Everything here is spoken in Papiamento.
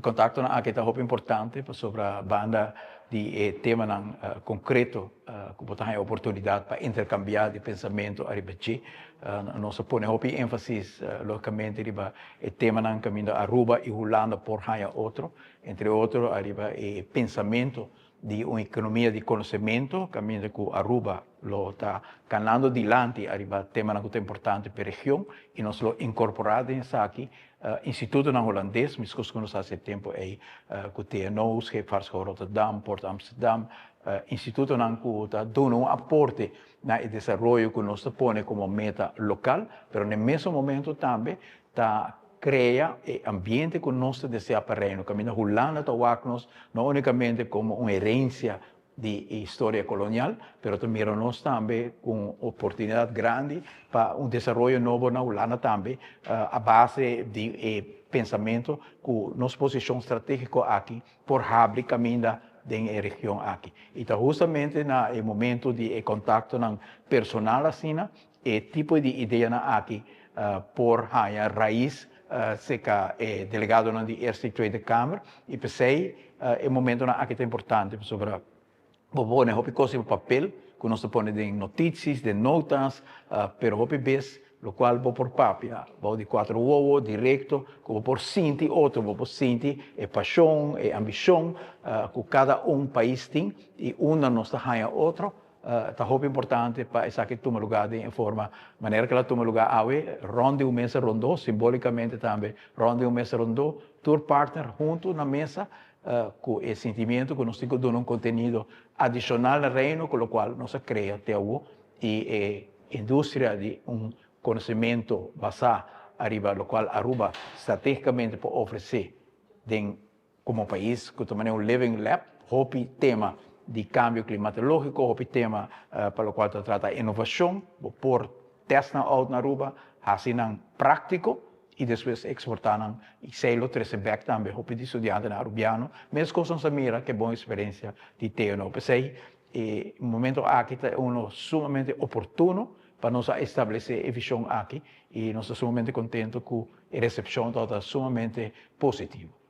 Contactonan aki ta hopi importante pasobra banda di e temanan concreto cu bo ta haya oportunidad pa intercambia di pensamento ariba dje. Nos a pone hopi enfasis logicamente riba e temanan caminda Aruba y Hulanda por haya otro, entre otro ariba e pensamento di un economia di conocemento caminda cu Aruba lo ta ganando dilanti ariba temanan cu ta importante pa e region y nos lo incorpora den esaki institutonan Hulandes mescos cu nos a haci e tempo ey cu TNO, Scheepvaartschool Rotterdam, Port Amsterdam, institutonan cu ta duna un aporte na e desaroyo cu nos ta pone como meta local, pero na e mesun momento tambe ta crea e ambiente cu nos ta desea pa Reino. Caminda Hulanda ta wak nos no unicamente como un herencia di e historia colonial, pero ta mira nos tambe cu un oportunidad grandi pa un desaroyo nobo na Hulanda tambe a base di e pensamento cu nos posicion strategico aki por habri caminda den e region aki. Y ta hustamente na e momento di e contactonan personal asina, e tipo di ideanan aki por haña rais cerca e delegadonan di Eerste y Tweede Kamer. Y p'esey e momentonan aki ta importante pasobra bo pone hopi cos riba papel cu nos ta pone den notities, den notas, pero hopi bes locual bo por papia bou di cuatro wowo directo cu bo por sinti otro, bo por sinti e pasion, e ambicion cu cada un pais tin y unda nos ta haña otro. Ta hopi importante pa esaki tuma lugá den e forma manera ku el a tuma lugá awe, rònt di un mesa rondó, simbolikamente tambe rònt di un mesa rondó, tur partner huntu na mesa ku e sentimiento ku nos tin ku duna un kontenido adishonal na Reino ku lokual nos a krea te awo i e industria di un konosementu basá ariba lokual Aruba stratégikamente por ofresé den Como pais cu ta manera un living lab, hopi tema di cambio climatologico, hopi tema pa locual ta trata innovacion, bo por test nan out na Aruba, haci nan practico y despues exporta nan y esey lo trece bek tambe hopi di studiantenan Arubiano. Mescos nos a mira ke bon experiencia di TNO. P'esey e momento aki ta uno sumamente oportuno pa nos a establece e vision aki y nos ta sumamente contento cu e recepcion tabata sumamente positivo.